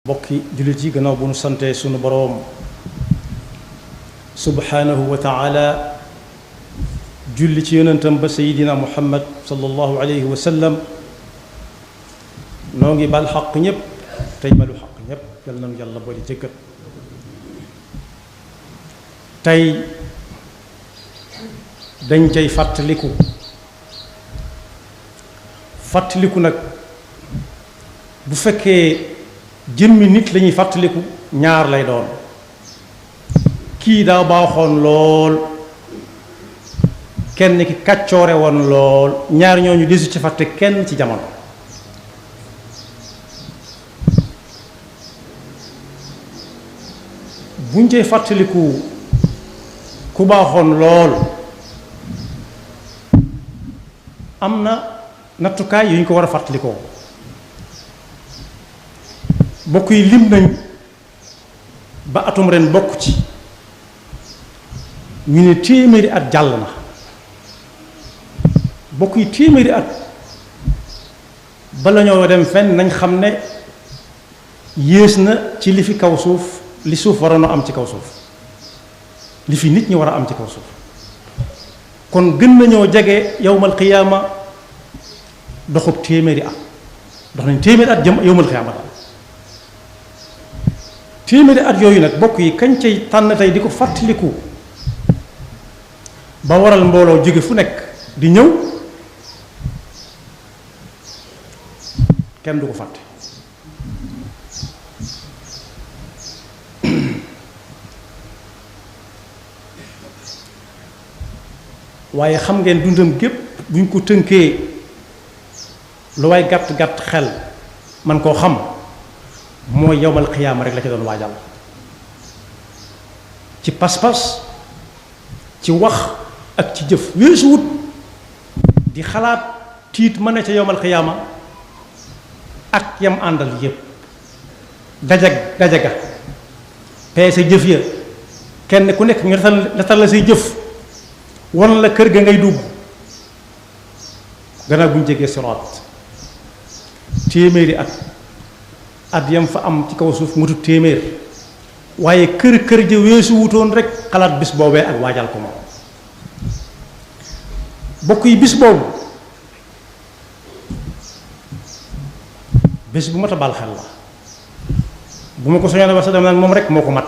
bokki jullit yi gannaaw bu nu sante sunu boroom subhanahu wa taala julli ci yonentam ba sayidina muhammad sallallahu alayhi wa sallam noo ngi bal xaq ñépp tey balu xaq ñépp yal nañu yàlla boole jëkkat tey dañ cay fàttaliku nag bu fekkee jëmmi nit lañuy fàttaliku ñaar lay doon kii daa baaxoon lool kenn ki kàccoore woon lool ñaar ñooñu desu ci fàtte kenn ci jamono buñ cay fàttaliku ku baaxoon lool am na nattukaay yu ñu ko war a fàttalikoo bokk yi lim nañ ba atum ren bokk ci ñu ne téeméeri at jàll na bokk yi téeméeri at bala ñoo dem fenn nañ xam ne yées na ci li fi kaw suuf li suuf waroon a am ci kaw suuf li fi nit ñi war a am ci kaw suuf kon gën nañoo jege yawmal qiyaama doxub téeméeri at dox nañ téeméeri at jëm yawmal qiyaama daal téeméeri at yooyu nag bokk yi kañ cay tànn tey di ko fàttaliku ba waral mbooloo jóge fu nekk di ñëw kenn du ko fàtte waaye xam ngeen dundam gépp buñ ko tënkee lu waay gàtt-gàtt xel man koo xam mooy yowmal xiyaama rek la ci doon waajal ci pas-pas ci wax ak ci jëf weesu wut di xalaat tiit mën na ca yowmal xiyaama ak yam àndal yépp dajaga peese jëf ya kenn ku nekk nga natal la say jëf won la kër ga ngay dugg gannaaw bu ñu jegee siraat téeméeri at yam fa am ci kaw suuf mutu téeméer waaye kër ja weesu wutoon rek xalaat bis boobee ak waajal ko moom bokk yi bis boobu bés bu mat a bal xel la bu ma ko soñoon wax sax dama naan moom rek moo ko mat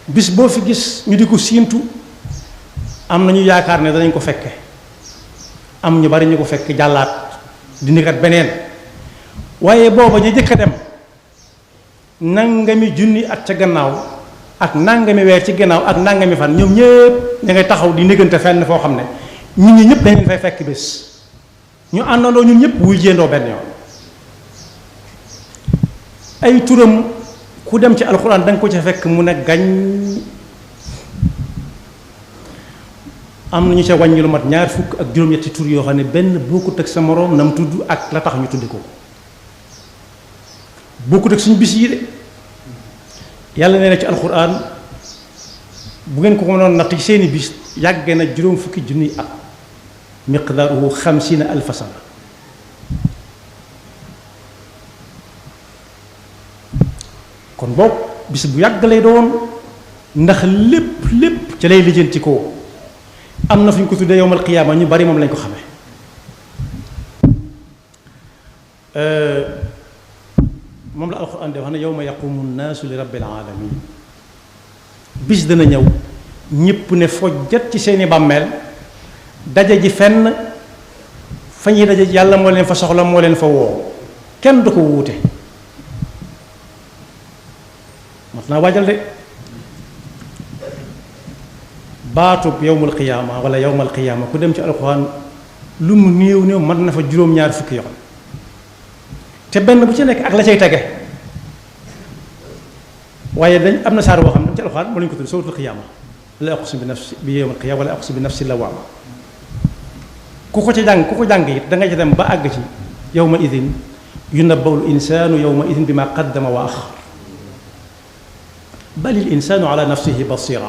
bis boo fi gis ñu di ko siintu am nañu yaakaar ne danañ ko fekke am ñu bari ñu ko fekk jàllaat di nekkat beneen waaye booba ñu jëkk a dem nangami junni at ca gannaaw ak nangami weer ci gannaaw ak nangami fan ñoom ñëpp ña ngay taxaw di néggante fenn foo xam ne ñun ñi ñëpp dañ leen fay fekk bés ñu àndandoo ñun ñëpp wuy jéendoo benn yoon ay turam ku dem ci alxuraan da nga ko ca fekk mu ne gañ am nañu ca wàññi lu mat ñaar fukk ak juróom-ñetti tur yoo xam ne benn bokkut ak sa moroom nam tudd ak la tax ñu tuddi ko bokkut ak suñu bis yi de yàlla nee na ci alxuraan bu ngeen ko mënoon natt ci seeni bis yàgge na juróom fukki junniy at miqdaaruhu 50,000 sana kon boog bis bu yàgg lay doon ndax lépp ca lay lijjanti ko am na fu ñu ko tuddee yowmal qiyaama ñu bari moom lañ ko xamee moom la alxuraan de wax ne yawma yaqumu nnaasu li rabbil alamin bis dana ñëw ñépp ne fojjat ci seeni bàmmeel daje ji fenn fa ñuy daje yàlla moo leen fa soxla moo leen fa woo kenn du ko wuute mat naa waajal de baatub yowmul qiyaama wala yowmal qiyaama ku dem ci alxuraan lu mu néew mën na fa juróom-ñaar fukki yoon te benn bu ci nekk ak la cay tege waaye dañ am na saar boo xam ne ci alxuraan moo lañu ko tudd suratul qiyaama la aqsimu bi nafsi bi yowmal qiyaama wala aqsimu bi nafsi lawaama ku ko jàng it da nga ci dem ba àgg ci yowma idin yunabbawul insaanu yowma idin bi ma qaddama wa axar balil insaanu ala nafsihi basira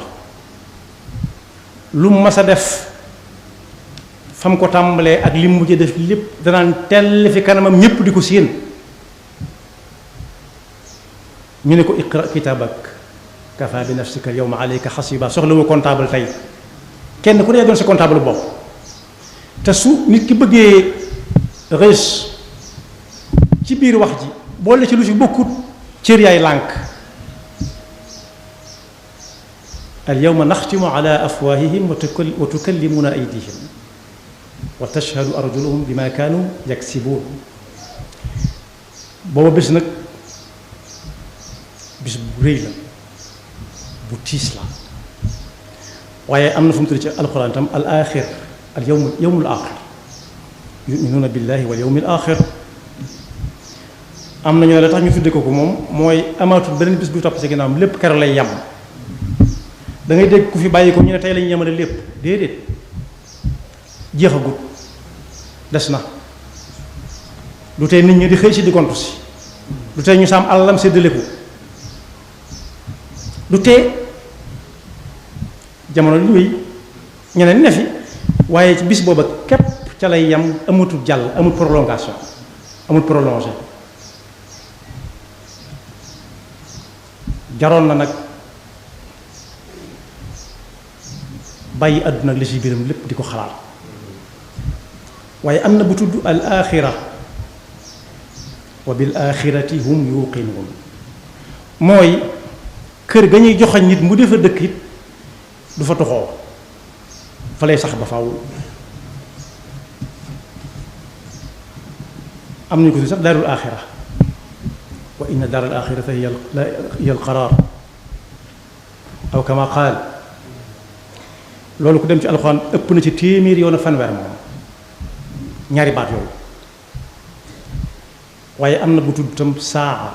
lu mu mas a def fam ko tàmbalee ak li mu mujj def lépp danaan tell fi kanamam ñépp di ko séen ñu ne ko iqra kitabak kafa bi nafsika al yawma alayka hasiba soxla wu comptable tey kenn ku ne doon sa comptable bopp te su nit ki bëggee rees ci biir wax ji boole ci lu ci bokkut cër yaay lànk al yawma naxtimu ala afwahihim wa tukallimuna aydihim wa tashhadu arjuluhum bima kaanu yaksibuun booba bés nag bis bu rëy la bu tiis la waaye am na fu mu tudd ci alquran tam al axir al yawmul axir yuminuuna billahi wal yawmil axir am na ñoo la tax ñu tudde ko moom mooy amaatul beneen bis bu topp ci ginnaawam lépp kero lay yem da ngay dégg ku fi bàyyi ko ñu ne tey lañu yemale lépp déedéet jeexagut des na lu tey nit ñi di xëy si di gontu si lu tey ñu saam alalam séddale ko lu tee jamono lu wéy ñeneen ne fi waaye ci bis booba képp ca lay yem amatul jàll amul prolongation amul prolongé jaroon na nag bàyyi àdduna ak li ci biiram lépp di ko xalaat waaye am na bu tudd al axira wa bil axirati hum yuqinuun mooy kër ga ñuy joxañ nit mu defa dëkk it du fa toxoo fa lay sax ba faw am nañu ko si sax daarul axira wa inna daaral axirata hiya al qaraar aw kama qaal loolu ku dem ci alxuraan ëpp na ci téeméer yoon a fanweer moom ñaari baat yooyu waaye am na bu tudd tam saa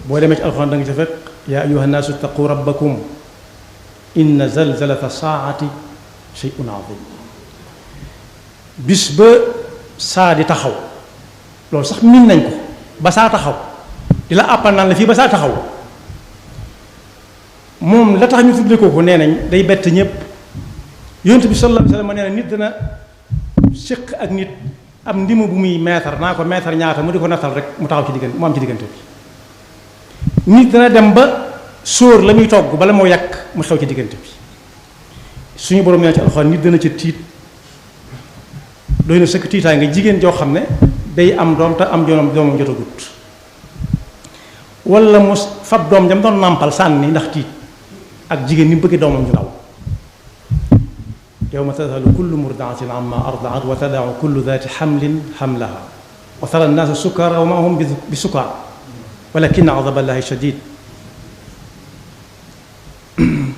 boo demee ci alxuraan da nga ci fekk yaa ayyuha nnaasu ittaqu rabbakum inna zalzalata saati shay'un azim bis ba saa di taxaw loolu sax miin nañ ko ba saa taxaw di la àppal naan la fii ba saa taxaw moom la tax ñu tuddee ko nee nañ day bett ñëpp yonent bi sallallahu alayhi wa sallam nee na nit dana séq ak nit am ndimu bu muy meetar naa ko meetar ñaata mu di ko nattal rek mu taxaw ci diggante mu am ci diggante bi nit dana dem ba sóor la muy togg bala moo yàq mu xew ci diggante bi suñu borom nee na ci alxuraan nit dana ca tiit doy na sëkk tiitaay nga jigéen joo xam ne day am doom te am doomam jotagut wala mu fab doom jam doon nàmpal sànni ndax tiit ak jigéen ni mu bëggee doomam ju ndaw yawma tadhalu kullu murdaatin amma ardaat wa tadaau kullu daati xamlin xamlaha wa tara annaasa sukara wa ma hum bi sukara walakin adaba llahi shadid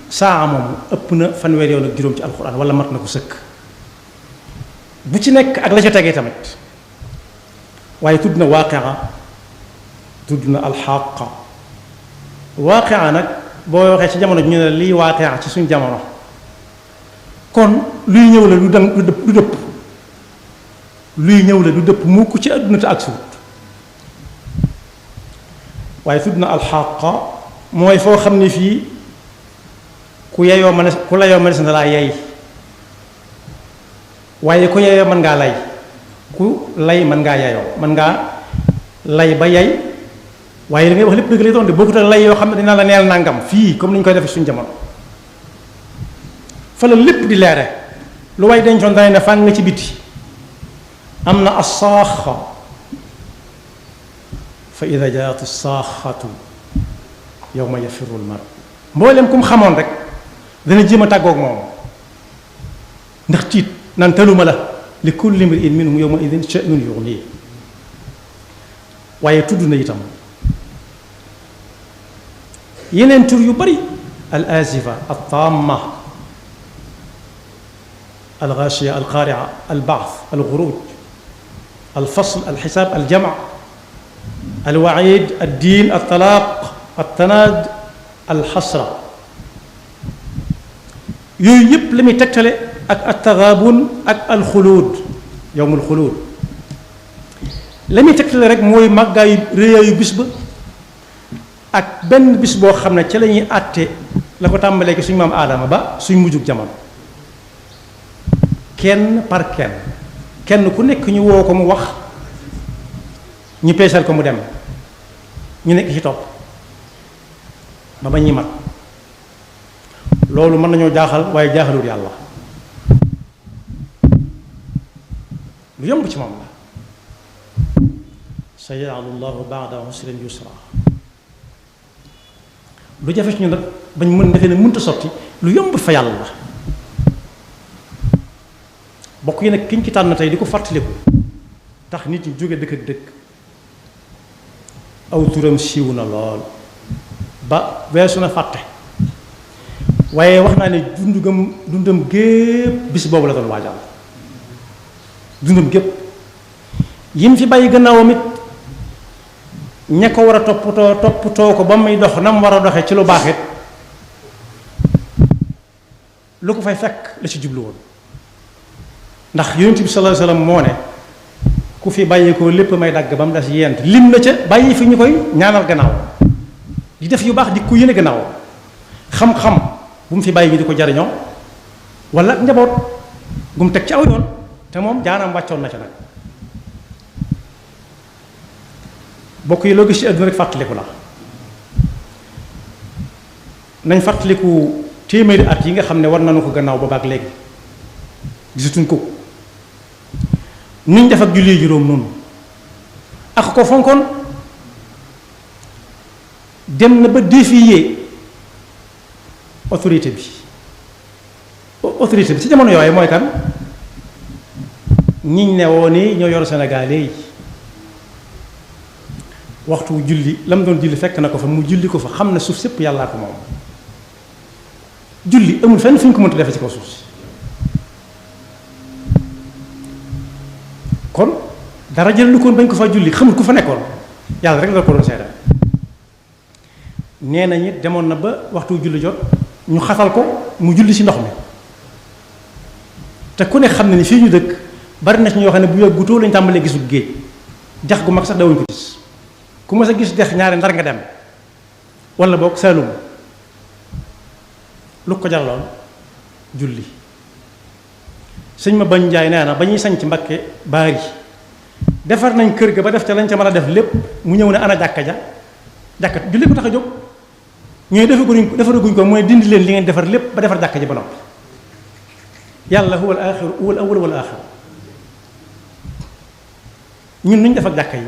saa moom ëpp na fanweer yoon ak juróom ci alquran wala mat na ko sëkk bu ci nekk ak la ca tegee tamit waaye tudd na waaqia tudd na alxaqa waaqia nag boo waxee ci jamono ji ñu ne lii waaqia ci suñ jamono kon luy ñëw la du dëpp luy ñëw la du dëpp mukk ci àdduna te ak suut waaye tudd na alxaqa mooy foo xam ne fii ku yeyoo mën ku layoo mënees na laa yey waaye ku yeyoo mën ngaa lay ku lay mën ngaa yeyoo mën ngaa lay ba yey waaye li ngay wax lépp dëgg lay doon de bokkut ak lay yoo xam ne dina la neel nangam fii comme ni ñu koy defee suñu jamono fa la lépp di leere lu way dencoon dana ne fàng nga ci biti am na assaaxa fa ida jaat assaaxatu yawma yafirru lmar mboolem ku mu xamoon rek dana jéem a tàggoog moom ndax tiit naan taluma la li kulli mri'in minhum yawma idin sha'nun yughnihi waaye tudd na itam yeneen tur yu bari al azifa al tamma al ghashiya al qari'a al ba'th al ghuruj al fasl al hisab al jam' al wa'id al din al talaq al tanad al hasra yooyu yëpp la muy tegtale ak al taghabun ak al xuluud yawmul xuluud la muy tegtale rek mooy màggaayu réyaayu bis ba ak benn bis boo xam ne ca la ñuy àtte la ko tàmbalee ki suñu maam aadama ba suñ mujjug jamono kenn par kenn ku nekk ñu woo ko mu wax ñu peesal ko mu dem ñu nekk ci topp ba ba ñuy mat loolu mën nañoo jaaxal waaye jaaxalul yàlla lu yomb ci moom la sayaj'alu llahu ba'da usrin yusra lu jafe ci ñu nag bañ mën defee ne mënta sotti lu yomb fa yàlla la bokk yi nag kiñ ci tànn tey di ko fàttaliku tax nit ñi jóge dëkk ak dëkk aw turam siiw na lool ba weesu na fàtte waaye wax naa ne dundam gépp bis boobu la doon waajal dundam gépp yim fi bàyyi gannaawam it ña ko war a toppatoo ko ba muy dox na mu war a doxee ci lu baax it lu ko fay fekk la ci jublu woon ndax yonent bi sallallahu alayhi wasallam moo ne ku fi bàyyi ko lépp may dagg ba mu des yent lim na ca bàyyi fi ñu koy ñaanal gannaaw di def yu baax di ko yéene gannaaw xam-xam bu mu fi bàyyi ñu di ko jariñoo wala njaboot gu mu teg ci aw yoon te moom jaanam wàccoon na ca nag bokk yi loo gis ci àdduna rek fàttaliku la nañ fàttaliku téeméeri at yi nga xam ne war nañu ko gannaaw ba baag léegi gisatuñ ko nuñ def ak julli juróom noonu ak ko fonkoon dem na ba défier autorité bi ci jamono yooyu mooy kan ñiñ ne woo ni ñoo yor Sénégal yi waxtu julli la mu doon julli fekk na ko fa mu julli ko fa xam ne suuf sépp yàllaa ko moom julli amul fenn fu ñu ko mënta defee ci kaw suuf si kon dara jël lu koon bañ ko fa julli xamul ku fa nekkoon yàlla rek la ko doon seetal nee nañu demoon na ba waxtu julli jot ñu xatal ko mu julli ci ndox mi te ku ne xam ne ni fii ñu dëkk bari na ci ñoo xam ne bu yàggutoo lañu tàmbalee gisul géej jax gu mag sax dawuñ ko gis ku ma sa gis dex ñaari Ndar nga dem wala boog Saalum lu ko jaraloon julli sëñ ma bañ njaay nee na ba ñuy sañ ci Mbakke baari defar nañ kër ga ba def ca lañ ca mën a def lépp mu ñëw ne ana jàkka julli ko tax a jóg ñooy defaraguñ ko mooy dindi leen li ngeen defar lépp ba defar jàkka ji ba noppi yàlla huwal aaxiru huwal awwal wal aaxiru ñun nuñ def ak jàkka yi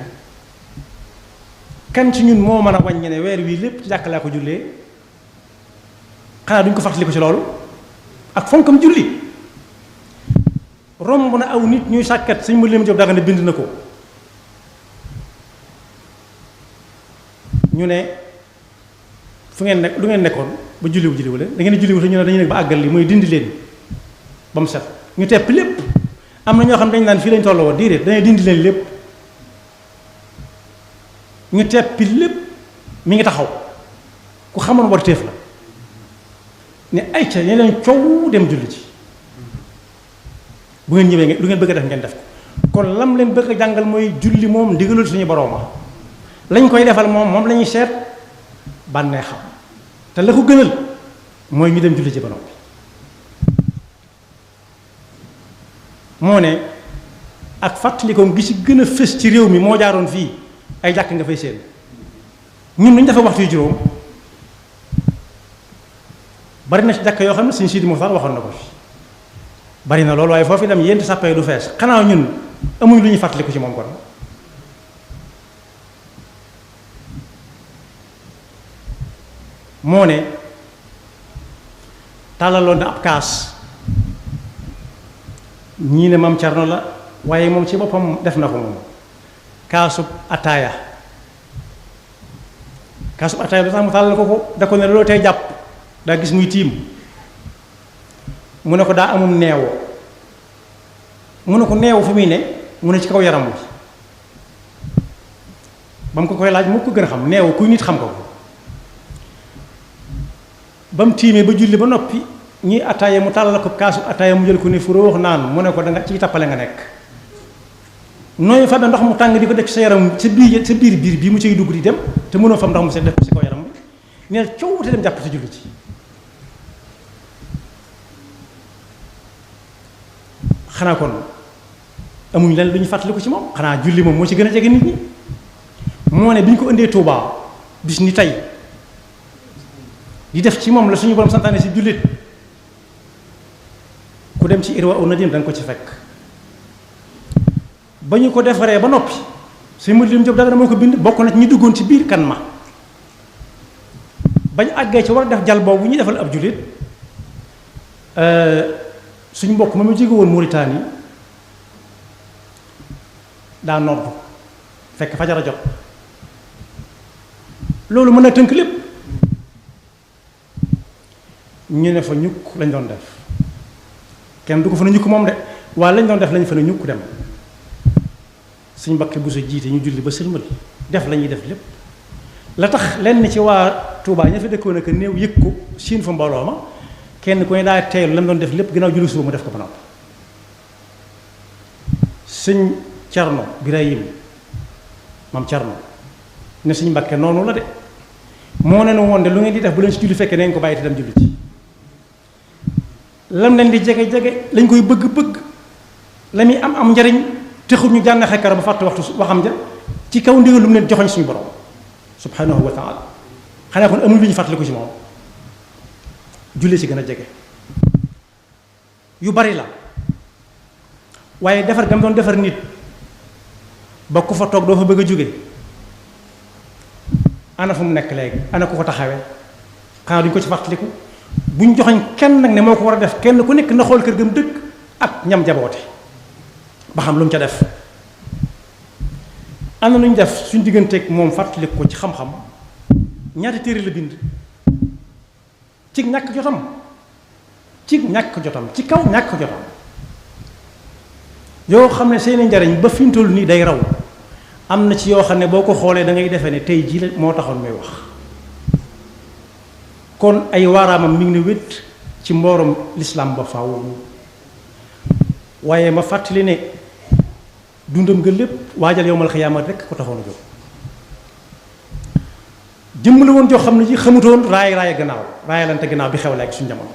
kan ci ñun moo mën a wàññi ne weer wii lépp ci jàkka laa ko jullee xanaa duñ ko fàttaliku ci loolu ak fonkam julli romb na aw nit ñuy sàkkat sëñ ma lim job danga ne bind na ko ñu ne fu ngeen nekk lu ngeen nekkoon ba julliwu leen da ngeen julliwu te ñu ne dañuy nekk ba àggal li mooy dindi leen ba mu set ñu tepp lépp am na ñoo xam dañ naan fii lañ tolloo woon déedéet dañuy dindi leen lépp ñu teppi lépp mi ngi taxaw ku xamoon war téef la ne ay ca ne leen coow dem julli ci bu ngeen ñëwee lu ngeen bëgg a def ngeen def ko kon lam leen bëgg a jàngal mooy julli moom ndigalul suñu borooma lañ koy defal moom la ñuy seet bànnee xam te la ko gënal mooy ñu dem julli ci ba noppi moo ne ak fàttalikoom gi ci gën a fës ci réew mi moo jaaroon fii ay jàkk nga fay seen ñun lu ñu dafa waxtu yu juróom bari na ci jàkk yoo xam ne Sëñ Sidi Muxtaar waxoon na ko fi bari na loolu waaye foofu dem yénti sàppee du fees xanaa ñun amuñ lu ñuy fàttaliku ci moom kon moo ne tàllaloon na ab kaas ñii ne Maam Cerno la waaye moom ci boppam def na ko moom kaasub ataaya da tax mu tàllal ko da ko ne loolu tey jàpp daa gis muy tiim mu ne ko daa amum neewo mu ne ko neewu fu muy ne mu ne ci kaw yaram wi ba mu ko koy laaj moo ko gën a xam neewu kuy nit xam ko ba mu tiimee ba julli ba noppi ñuy ataaya mu tàllal ko kaasu ataaya mu jël ko ne fu wax naan mu ne ko danga ci tappale nga nekk nooy fa ndox mu tàng di ko def ci sa yaram sa biir bii mu ciy dugg di dem te mënoo fam ndox mu set def ko ci kaw yaram bi neel coow te dem jàpp ci julli ci xanaa kon amuñ leen lu ñu fàttali ko ci moom xanaa julli moom moo ci gën a jege nit ñi moo ne bi ñu ko indee Touba bis ni tey di def ci moom la suñu borom santaane si jullit ku dem ci Irwa Nadim da nga ko ci fekk ba ñu ko defaree ba noppi si mu lim Jóob Dagana moo ko bind bokk na ci ñi duggoon ci biir kan ma bañ àggee ci war a def jal boobu ñuy defal ab jullit suñu mbokk ma mu jóge woon Mauritanie daa nodd fekk fajara jot loolu mën a tënk lépp ñu ne fa ñukk lañ doon def kenn du ko fa ne ñukk moom de waaye lañ doon def lañ fa ne ñukk dem suñ Mbàkke bu sa jiite ñu julli ba sëlmal def la ñuy def lépp la tax lenn ci waa Touba ña fa dëkkoon ak néew yëg ko siin fa mbooloo ma kenn ku ne daa teelu la mu doon def lépp gannaaw julli suba mu def ko ba noppi sëñ Cerno Birahim maam Cerno ne suñ Mbàkke noonu la de moo ne woon de lu ngeen di def bu leen si julli fekkee nañ ko bàyyi te dem julli ci lam leen di jege-jege lañ koy bëgg-bëgg la muy am njariñ texul ñu jàng xekkara ba fàtte waxtu waxam ja ci kaw ndigal lu mu leen joxoñ suñu borom subhanahu wa taala xanaa kon amul lu ñu fàttaliku ci moom julli ci gën a jege yu bari la waaye defar gam doon defar nit ba ku fa toog doo fa bëgg a jóge ana fu mu nekk léegi ana ku ko taxawee xanaa duñ ko ci fàttaliku buñ joxoñ kenn nag ne moo ko war a def kenn ku nekk na xool kër gam dëkk ak ñam jaboote ba xam lu mu ca def am na lu ñu def suñ digganteeg moom fàttaliku ko ci xam-xam ñaata téere la bind ci ñàkk jotam ci kaw ñàkk jotam yoo xam ne seeni njariñ ba fi mu toll nii day raw am na ci yoo xam ne boo ko xoolee da ngay defee ne tey jii la moo taxoon may wax kon ay waaraamam mi ngi ne wét ci mboorom lislaam ba faaw waaye ma fàttali ne dundam nga lépp waajal yowmal xiyaama rekk ko taxoon a jóg jëmm la woon joo xam ne ji xamutoon raay gannaaw raayalante gannaaw bi xew la ak suñu jamono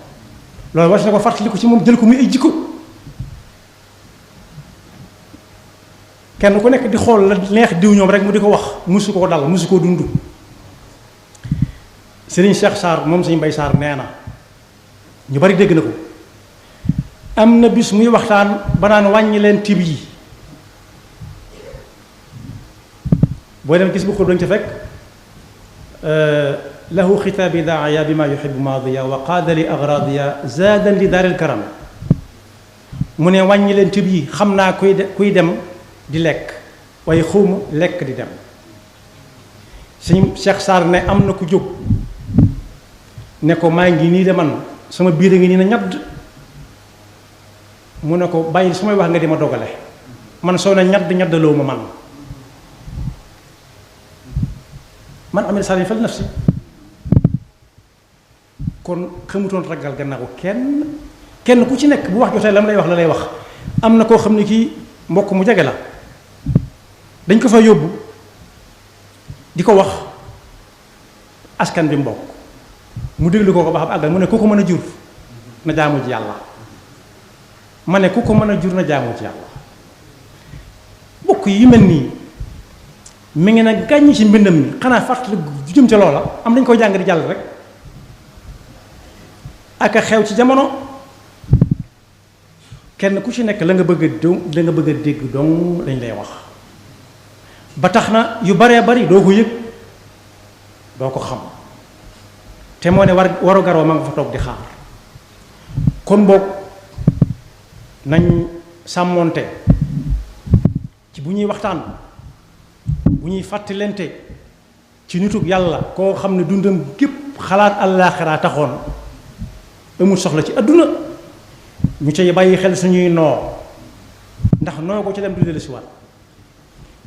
loolu war na ko fàttaliku ci moom jël ko muy ay jikko kenn ku nekk di xool la neex diw ñoom rek mu di ko wax musu koo dal musu koo dund Serigne Cheikh Sarr moom Serigne Mbaye Sarr nee na ñu bari dégg na ko am na bis muy waxtaan ba naan wàññi leen tib yi boo dem gis bu xul dañ ca fekk lahu xitaabi daaya bi ma yuxibu maadiya wa qaada li agradiya zaadan li daaril karam mu ne wàññi leen tib yi xam naa kuy dem di lekk waaye xawma lekk di dem sëñ Cheikh Sarr ne am na ku jóg ne ko maa ngi nii de man sama biir a ngi nii na ñadd mu ne ko bàyyi su may wax nga di ma dogale man soo ne ñaddaloo ma man amee sànni fal nafsi kon xamutoon ragal gannaaw kenn ku ci nekk bu wax jotee la lay wax am na koo xam ne kii mbokk mu jege la dañ ko fa yóbbu di ko wax askan bi mbokk mu déglu ko ba xam àggal mu ne ku ko mën a jur na jaamu ci yàlla ma ne ku ko mën a jur na jaamu ci yàlla bokk yi mel nii mi ngi nag gàññi ci mbindam mi xanaa fàttali jëm ca loola am dañ koy jàng di jàll rek ak a xew ci jamono kenn ku ci nekk la nga bëgg a dégg dong lañ lay wax ba tax na yu baree bari doo ko yëg doo ko xam te moo ne waru garoo ma nga fa toog di xaar kon boog nañ sàmmoonte ci bu ñuy waxtaan bu ñuy fàttalente ci nitug yàlla koo xam ne dundam gépp xalaat àllaaxira taxoon amul soxla ci àdduna ñu cay bàyyi xel suñuy noo ndax noo ko ca dem du dellu si waat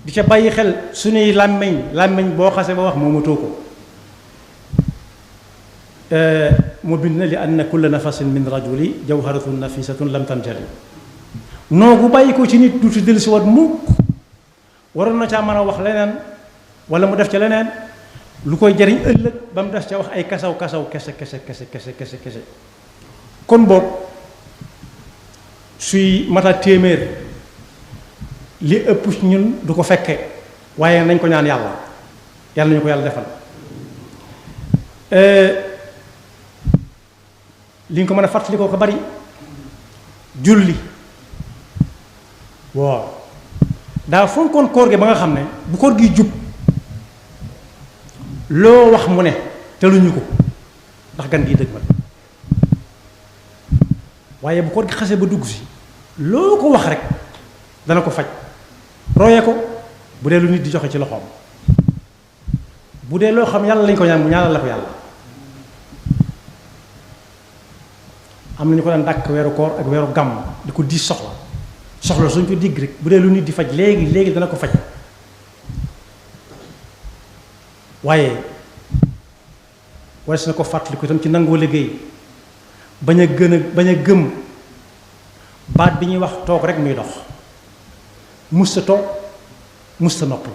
di ca bàyyi xel suñuy làmmiñ boo xase ba wax moomatoo ko mu bind na li anna kulla nafasin min rajuli jawharatun nafisatun lam tanjali noo gu bàyyi ko ci nit du ci dellu si waat mukk waroon na caa mën a wax leneen wala mu def ca leneen lu koy jariñ ëllëg ba mu des ca wax ay kasaw kese kon boog suy mata téeméer li ëpp ci ñun du ko fekke waaye nañ ko ñaan yàlla nañu ko yàlla defal li nga ko mën a fàttali ko bari julli waaw daa fonkoon koor gi ba nga xam ne bu koor gi jub loo wax mu ne teluñu ko ndax gan gi dëgg ma waaye bu koor gi xase ba dugg si loo ko wax rek dana ko faj roye ko bu dee lu nit di joxe ci loxoom bu dee loo xam yàlla lañ ko ñaan mu ñaanal la ko yàlla am nañu ko daan dàkk weeru koor ak weeru gàmm di ko diis soxla suñ ko digg rek bu dee lu nit di faj léegi dana ko faj waaye war na ko fàttali ko itam ci nangoo liggéey bañ a gëm baat bi ñuy wax toog rek muy dox musta toog musta nopp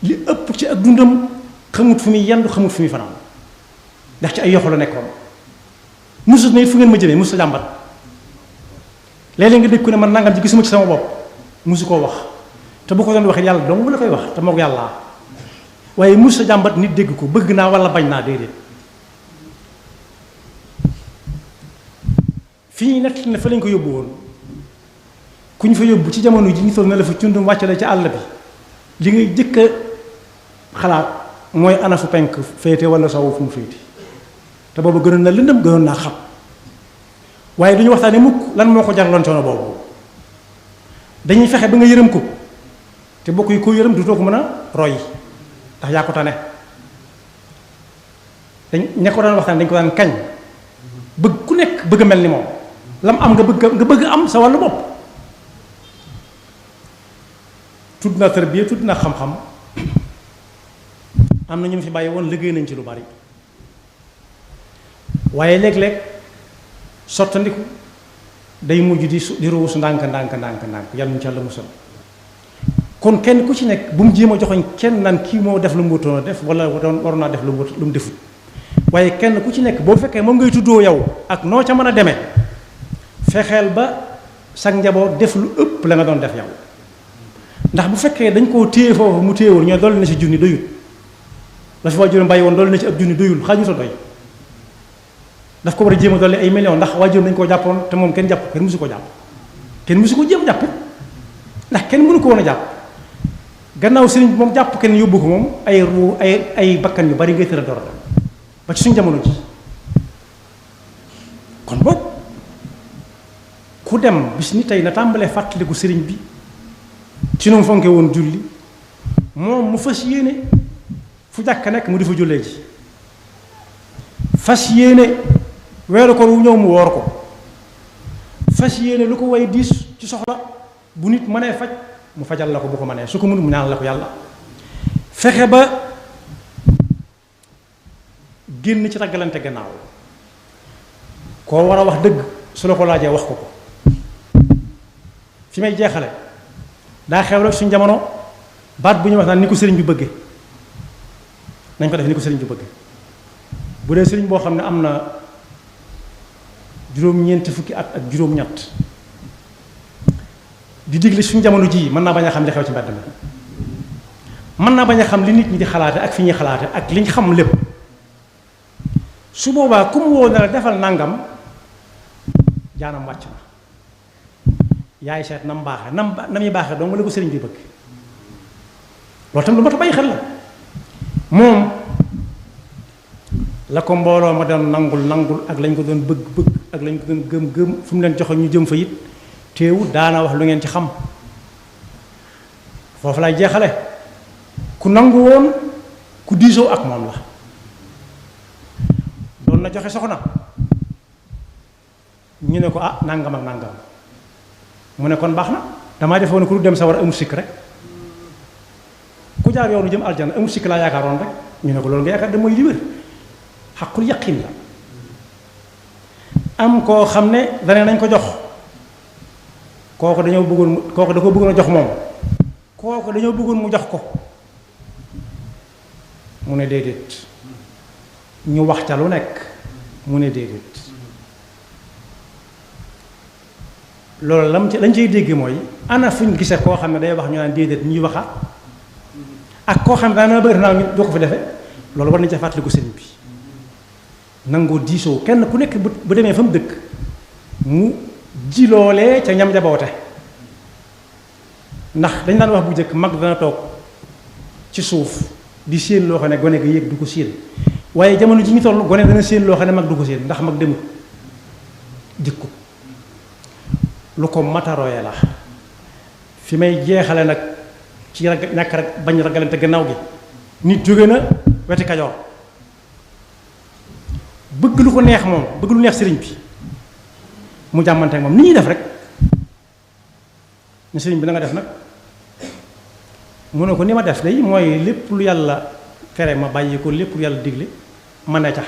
li ëpp ci ak dundam xamut fu muy yendu xamut fu muy fanaan ndax ci ay yoxu la nekkoon musut na it fu ngeen ma jëmee musta jàmbat léeg-léeg nga dégg ko ne man nangam ci gisuma ci sama bopp musu koo wax te bu ko doon waxee yàlla dong la koy wax te moo ko yàlla waaye musta jàmbat nit dégg ko bëgg naa wala bañ naa déedéet fi ñuy nett ne fa lañ ko yóbbu woon ku ñu fa yóbbu ci jamono ji ñu toll na la fa cundum wàcc la ci àll bi li ngay jëkk a xalaat mooy ana fu penk féete wala sowu fu mu féete te boobu gënoon na lëndëm gënoon naa xam waaye duñu waxtaane mukk lan moo ko jaraloon coono boobu dañuy fexe ba nga yërëm ko te bokk yi ko yërëm du too ko mën a roy ndax yaa ko tane ña ko daan waxtaan dañ ko daan kañ bëgg ku nekk bëgg a mel ni moom lam am nga bëgg am sa wàllu bopp tudd naa tarbiya tudd naa xam-xam am na ñu fi bàyyi woon liggéey nañ ci lu bari waaye léeg-léeg sottandiku day mujj di ruusu ndànk yàlla ñu ci Yàlla musal kon kenn ku ci nekk bu mu jéem a joxoñ kenn naan kii moo def lu mu wutoon a def wala waroon naa def lu mu defut waaye kenn ku ci nekk boo fekkee moom ngay tuddoo yow ak noo ca mën a demee fexeel ba sag njaboot def lu ëpp la nga doon def yow ndax bu fekkee dañ koo téye foofu mu téyewul ñoo dolli na ci junni doyul la fi waajuram bàyyi woon dolli na ci ab junni doyul xajuta doy daf ko war a jéem a dolli ay millions ndax waajuram dañ koo jàppoon te moom kenn jàpp kenn mësu ko jàpp kenn mësu ko jéem jàpp ndax kenn mënu ko woon a jàpp gannaaw sëriñ bi moom jàpp kenn yóbbu ko moom ay bakkan yu bari ngay tëra door ba ci suñu jamono ji kon boog ku dem bis ni tey na tàmbalee fàttaliku sëriñ bi ci nu mu fonke woon julli moom mu fas yéene fu jàkk nekk mu di fa jullee ji fas yéene weeru ko wu ñëw mu woor ko fas yéene lu ko way diis ci soxla bu nit mënee faj mu fajal la ko bu ko mënee su ko mënul mu ñaan la ko yàlla fexe ba génn ci taggalante gannaaw koo war a wax dëgg su la ko laajee wax ko ko fi may jeexale daa xew rek suñu jamono baat bu ñu wax naan ni ko sëriñ bi bëgge nañ ko def ni ko sëriñ bi bëgge bu dee sëriñ boo xam ne am na juróom-ñeenti fukki at ak juróom-ñett di digle suñu jamono ji mën naa bañ a xam li xew ci mbedd mi mën naa bañ a xam li nit ñi di xalaate ak fi ñuy xalaate ak li ñu xam lépp su boobaa ku mu woo ne la defal nangam jaanam wàcc na yaay seet nam baaxe nam yi baaxe dong la ko sëriñ bi bëgg loolu tam lu mat a bàyyi xel la moom la ko mbooloo ma doon nangul ak lañ ko doon bëgg ak lañ ko doon gëm fu mu leen joxe ñu jëm fa it teewul daana wax lu ngeen ci xam foofu lay jeexale ku nangu woon ku diisoo ak moom la doon na joxe soxna ñu ne ko ah nangam ak nangam mu ne kon baax na damaa defoon ku du dem sa war a amul sikk rek ku jaar yoonu jëm aljana amul sikk laa yaakaaroon rek ñu ne ko loolu nga yaakaar da mooy li wér xaqul yaqin la am koo xam ne dane nañ ko jox kooku da ko bëggoon a jox moom kooku dañoo bëggoon mu jox ko mu ne déedéet ñu wax ca lu nekk mu ne déedéet loolu lañ cay dégg mooy ana fuñ gisee koo xam ne day wax ñu naan déedéet ñuy waxaat ak koo xam ne daanaka bëri naa ñu doo ko fi defee loolu war nañ ca fàttaliku sëriñ bi nangoo diisoo kenn ku nekk bu demee fa mu dëkk mu ji loolee ca ñam jaboote ndax dañ daan wax bu njëkk mag dana toog ci suuf di séen loo xam ne gone ga yéeg du ko séen waaye jamono ji ñu toll gone dana séen loo xam ne mag du ko séen ndax mag demut jikko lu ko mataroye la fi may jeexale nag ci ñàkk rek bañ ragalante gannaaw gi nit jóge na weti Kajoor bëgg lu ko neex moom bëgg lu neex sëriñ bi mu jàmmante ak moom ni ñuy def rek ne sëriñ bi na nga def nag mu ne ko ni ma def day mooy lépp lu yàlla tere ma bàyyi ko lépp lu yàlla digle ma ne ca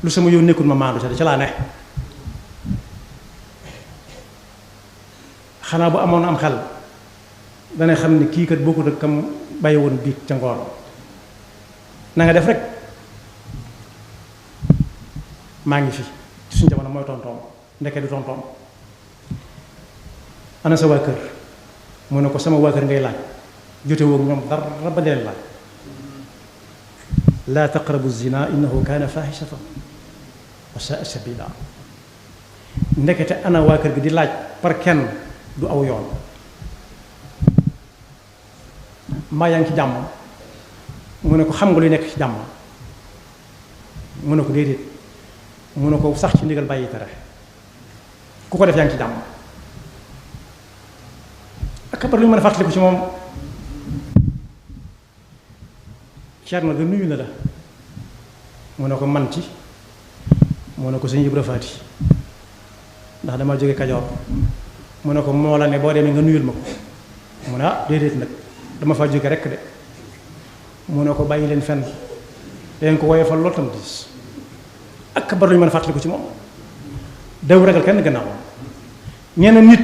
lu sama yoon nekkul ma maandu ca laa ne xanaa bu amoon am xel dana xam ne kii kat bokkut ak kam bàyyi woon biig ca ngoor na nga def rek maa ngi fi ci suñu jamono mooy tontoom ndeke du tontoom ana sa waa kër mu ne ko sama waa kër ngay laaj jote woog ñoom dara ba leen laaj laa taqrabu zina innahu kaana fahishatan wa saa sabila ndekete ana waa kër gi di laaj par kenn du aw yoon mbaa yaa ngi ci jàmm mu ne ko xam nga luy nekk ci jàmm mu ne ko déedéet mu ne ko sax ci ndigal bàyyi tere ku ko def yaa ngi ci jàmm ak kabar lu ñu mën a fàttaliku ci moom Ceerno ga nuyu na la mu ne ko man ci mu ne ko sëñ Ibra Faati ndax dama jóge Kajoor mu ne ko moo la ne boo demee nga nuyul ma ko mu ne ah déedéet nag dama fa jóge rekk de mu ne ko bàyyi leen fenn leen ko woyee fa lool tam diis ak kabar lu ñu mën a fàttaliku ci moom daw ragal kenn gannaaw ñeneen nit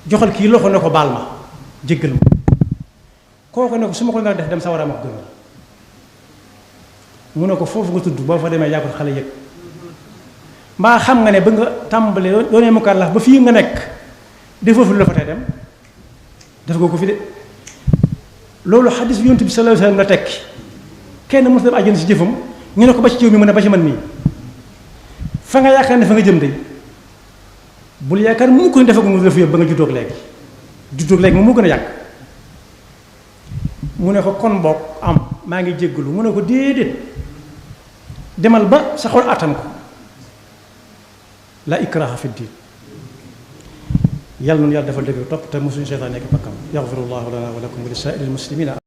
joxal kii loxo ne ko baal ma jéggal ma kooku ne ko su ma ko nga def dem sawara ma ko gënal mu ne ko foofu nga tudd boo fa demee yaa ko xale yëg mbaa xam nga ne ba nga tàmbalee doonee mukallaf ba fii nga nekk defoo fi lu la fa tey dem def ko fi de loolu xadis bi yonent bi sallallahu alayhi wasallam la tekki kenn mos dem àjjana si jëfam ñu ne ko ba ci jiw mi mu ne ba ci man mii fa nga yaakaar ne fa nga jëm de bul yaakaar mu ko defe ko nga def yëpp ba nga juddoog léegi moom moo gën a yàgg mu ne ko kon boog am maa ngi jéggalu mu ne ko déedéet demal ba sa xol attan ko la ikraha fi diin yàlla noonu yàlla defal dëgg topp te mosuñu seytaan nekk bakkam yaxfirullahu lana wa lakum wa li saa'iril muslimina